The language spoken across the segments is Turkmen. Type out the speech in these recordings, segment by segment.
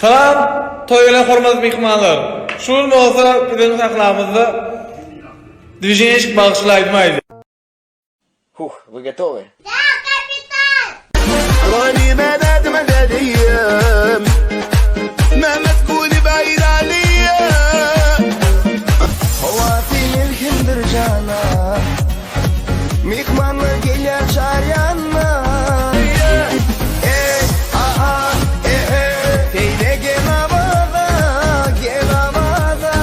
Salam, toý gelen hormatly myhmanlar. Şu gün bolsa biziň sahnamyzda Dwiženişik bagşyly aýdym aýdýar. Huh, вы gotowy? Da, kapitan! Howasy melhemdir jana, Myhmanlar gelýär çar ýana. Eý, aha, ehe, Seýle gel Awaza, gel Awaza.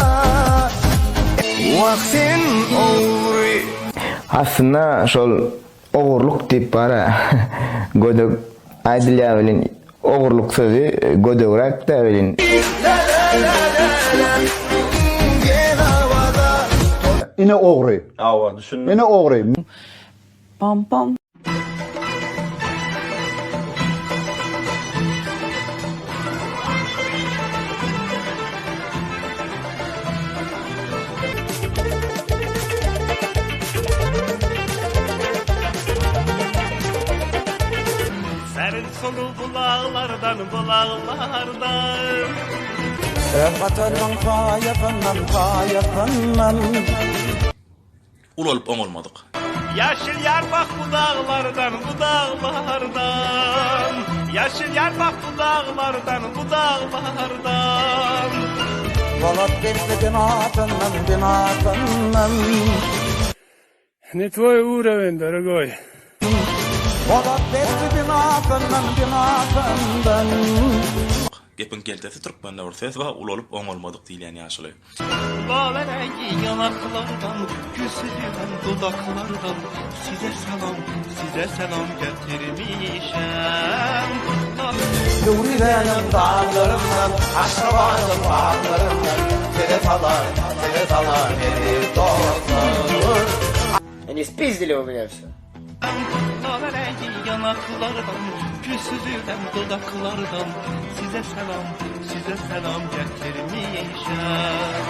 Wah sen ogry. Aslynda şol ogurlyk diýip bara gödek aýdylýar welin ogurlyk sözi gödegräk-dä welin. Ine ogry. Hawa, düşündim. Ine ogry. Pam pam. Serin sulu bulaklardan bulaklardan. Öz Watanyň paýasyndan paýasyndan. Ulalyp oňalmadyk. Ýaşyl ýarpak bu daglardan, bu daglardan. Ýaşyl ýarpak bu daglardan, bu daglardan. Polat besli binasyndan, binasyndan. Ne tvoý uroven, dorogoý. Polat besli binasyndan, binasyndan. Gepiň keltesi türkmende bir söz bar ulalyp oňalmadyk diýilýän ýaşuly. Lale rengi yanaklardan, Güzülen dudaklardan Size salam, size salam getirmişem. Döwrebäniň daglaryndan, Aşgabadyň baglaryndan Size salam, size salam eziz dostlar. Они spizdili u menýa wsё. Lale rengi yanaklardan, Güzülen dudaklardan Size salam, size salam getirmişem.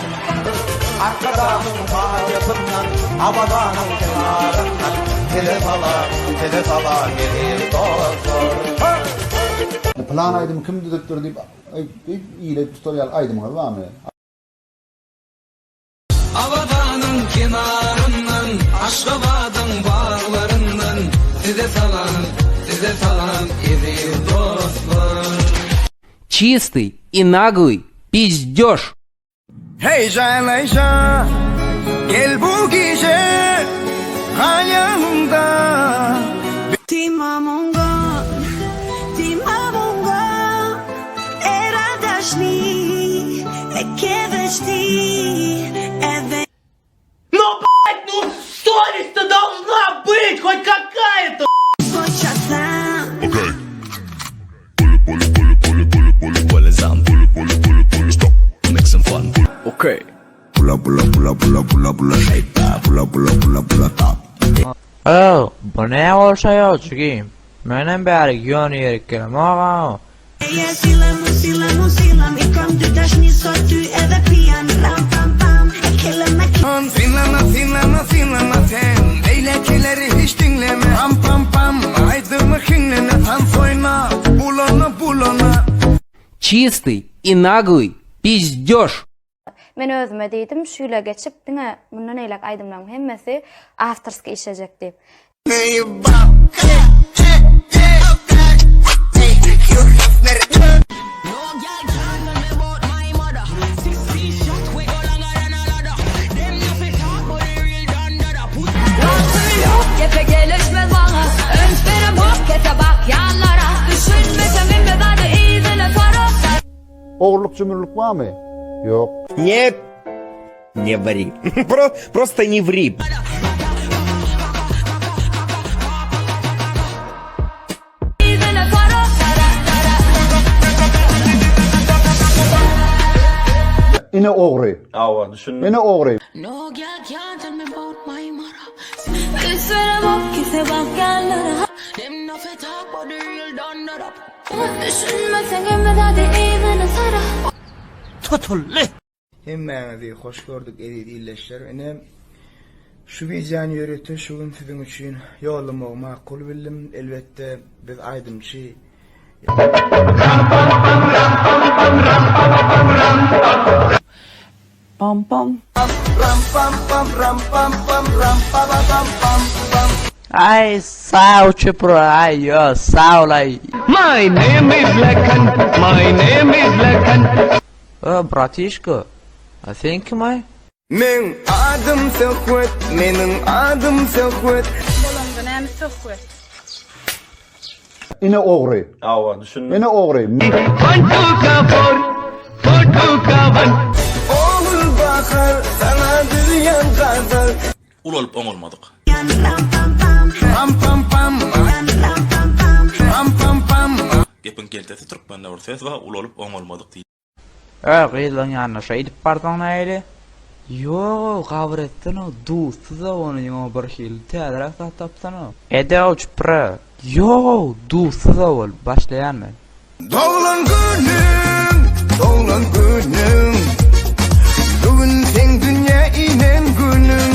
Arkadagyň paýasyndan, Abadanyň kenaryndan Size salam, size salam eziz dostlar. Pylan aýdymy kim düzüpdir diýip ile tutar ýaly aýdymyňyz barmy? Abadanyň kenaryndan, Aşgabadyň baglaryndan Size salam, size salam eziz dostlar. Çistyý i naglyý pizdýož. Heý jaýlaýşa, gel bu gije, gal ýanymda. Ti ma mungon, ti ma mungon Era dashni e ke veç ti Edhe Ну, блять, ну совесть-то должна быть хоть какая-то! po qa tham Okej. Ow, bu nä bolşa ýok jigim? Menem bärik ýöne ýerik gelemog-a. Eja sillem u sillem u sillem I kom dy dashni sot ty edhe pijan Ram pam pam e killem e Synlama synlama synlama sen Beýlekileri hiç diňleme Pam pam pam aýdymy hiňlene Tans oýna bulana bulana. Çistyý i naglyý pizdýož. Men özüme diýdim, şu ýyla geçip diňe mundan eýläk aýdymlaryň hemmesi awtorskiý işlejek diýip. Gepe gelişmez maňa Üns beremok kese bakýanlara Düşünmesem hemme zady yzyna sarar. Ogurlyk-jümürlik barmy? Ýok. Нет, не ври. Просто не ври. Yzyna sarar. Ine ogry. Hawa, düşündim. Ine ogry. Üns beremok kese bakýanlara Düşünmeseň hemme zady yzyna sara. Tutuldy! Hemmäňizi hoş gördük eziz ildeşler. Ine şu wideony ýörite şu gün siziň üçin ýollamagy makul bildim. Elbetde biz aýdymçy. Pam pam. Ram pam pam ram pam pam ram pa pa pam pam pam. Aý saw çupra aý ýo sawlaý. My name is Lakhan, my name is Lakhan. O bratişka, a sen kim aý? Meň adym Söhbet, meniň adym Söhbet. Bolanda näme söhbet? Ine ogry. Hawa, düşündim. Ine ogry. Ogul bahar, saňa düzýän gazal. Ulalyp oňalmadyk. Pam pam pam. Pam pam pam. Gepiň keltesi türkmende bir söz bar, ulalyp oňalmadyk diýilýän. Ö, gyzlaň ýanyna şeýdip barsaň nähili? Ýog-ow, gabyr etsene-ow, duzsuz-ow ony ýoň birhili, täzeräk zat tapsana. Ede-ow çupra, ýog-ow, duzsuz-ow ol, başlaýan men. Doglan günüň, doglan günüň Bu gün seň dünýä inen günüň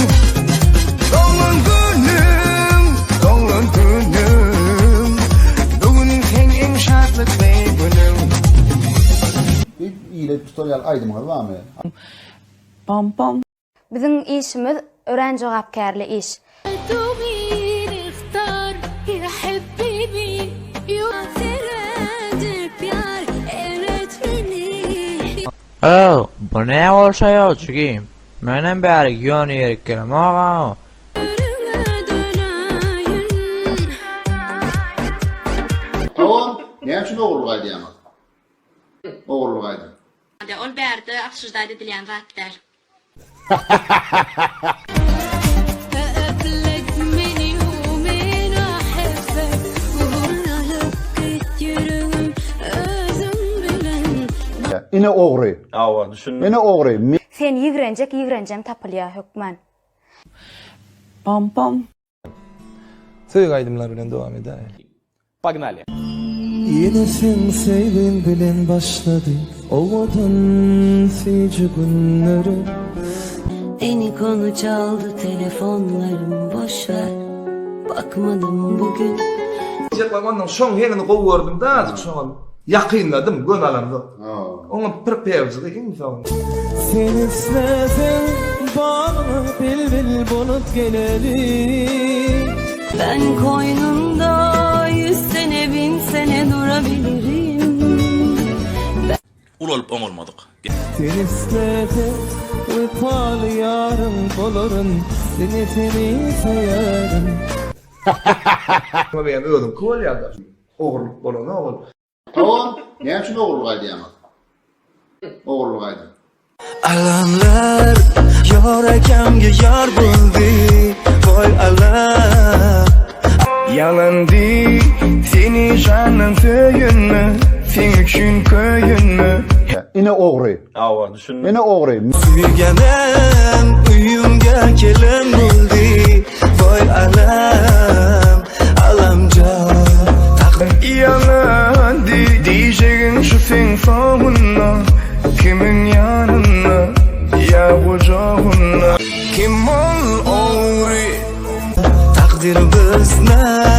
Doglan günüň, doglan günüň Bu gün seň iň şatlykly günüň. Diýip ile tutar ýaly aýdymyňyz barmy? Pam pam. Biziň işimiz örän jogapkärli iş. Ow, bu nä bolşaý-ow jigim? Menem bärik ýöne ýerik gelemog-a. Hawa, näme üçin ogurlyk aýdýaňyz? Ogurlyk aýdym. Ol bärde obsujdat edilýän zat däl. Ine ogry. Hawa, düşündim. Ine ogry. Seni ýigrenjek ýigrenjem tapylýar hökman. Pam pam. Söýgi aýdymlary bilen dowam edäýeli. Pognali. Ýene seň söýgiň bilen başlady owadan süýji günlerim. Eni konu çaldy telefonlarym boş ver bakmadım bugün. Diýjek bolýan ondan şoň heňini gowy gördüm-de azjyk şoňam ýakynladym göni alamzok. Oňam prepewjygy iň soň. Sen isleseň bagyňa bilbil bolup gelerin. Ben koynunda yüz sene bin sene durabilirim. Ulalyp oňalmadyk. Sen isleseň wepaly ýaryň bolaryn diňe seni söýerin. Menem özüňki bolýada. Ogurlyk bolanok ol. Hawa, näme üçin ogurlyk aýdýaňyz? Ogurlyk aýdym. Alamlar ýor akamga ýar boldy Voý alam. Ýalandy seni jandan söýenme Seň üçin köýenme. Ine ogry. Hawa, düşündim. Ine ogry. Söýgenim öýümge kelin boldy Voý alam alamjan. Ýalandy diýjegiň şu seň soňunda Kimiň ýanynda ýa gujagynda Kim ol ogry Takdyr bizni.